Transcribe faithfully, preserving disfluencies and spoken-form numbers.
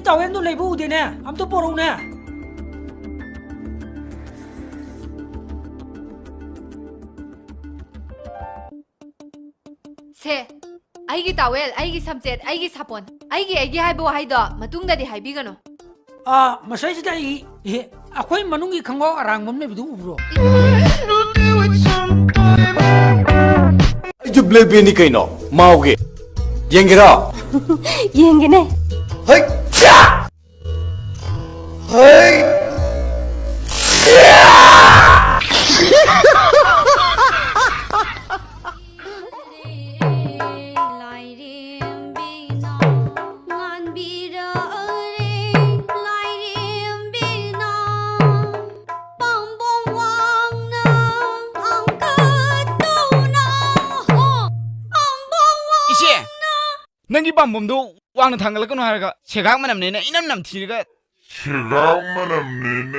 ꯇꯥꯋꯦꯜꯗꯣ ꯂꯩꯕ ꯎꯗꯦꯅꯦ, ꯑꯝꯇ ꯄꯣꯔꯛꯎꯅꯦ꯫ ꯁꯦ, ꯑꯩꯒꯤ ꯇꯥꯋꯦꯜ, ꯑꯩꯒꯤ ꯁꯝꯆꯦꯠ, ꯑꯩꯒꯤ ꯁꯥꯄꯣꯟ, ꯑꯩꯒꯤ, ꯑꯩꯒꯤ ꯍꯥꯏꯕ ꯋꯥꯍꯩꯗꯣ ꯃꯇꯨꯡꯗꯗꯤ ꯍꯥꯏꯕꯤꯒꯅꯨ꯫ ꯑꯥ, ꯃꯁꯤꯗꯩꯁꯤꯗ ꯑꯩ, ꯑꯦ, ꯑꯩꯈꯣꯏ ꯃꯅꯨꯡꯒꯤ ꯈꯪꯒꯥꯎ ꯑꯔꯥꯡꯕ ꯑꯃ ꯂꯩꯕꯗꯨ ꯎꯕ꯭ꯔꯣ? ꯑꯩꯁꯨ ꯕ꯭ꯂꯦꯛ ꯕꯦꯅꯤ ꯀꯩꯅꯣ, ꯃꯥꯎꯒꯤ꯫ ꯌꯦꯡꯒꯦꯔꯣ? ꯌꯦꯡꯒꯦꯅꯦ꯫ ꯍꯩ! ꯌꯥ! ꯍꯩ! ꯂꯥꯏꯔꯦꯝꯕꯤꯅ ꯉꯥꯟꯕꯤꯔꯛꯂꯦ, ꯂꯥꯏꯔꯦꯝꯕꯤꯅ ꯄꯥꯝꯕꯣꯝ ꯋꯥꯡꯅ ꯊꯥꯡꯒꯠꯇꯨꯅ, ꯍꯣ, ꯄꯥꯝꯕꯣꯝ ꯏꯆꯦ! ꯋꯥꯡꯅ꯫ ꯅꯪꯒꯤ ꯄꯥꯝꯕꯣꯝꯗꯣ ꯋꯥꯡꯅ ꯊꯥꯡꯒꯠꯂꯛꯀꯅꯨ ꯍꯥꯏꯔꯒ ꯁꯦꯒꯥꯛ ꯃꯅꯝꯅꯦꯅ ꯏꯅꯝ ꯅꯝꯊꯤꯔꯒ꯫ ꯁꯦꯒꯥꯛ ꯃꯅꯝꯅꯦꯅ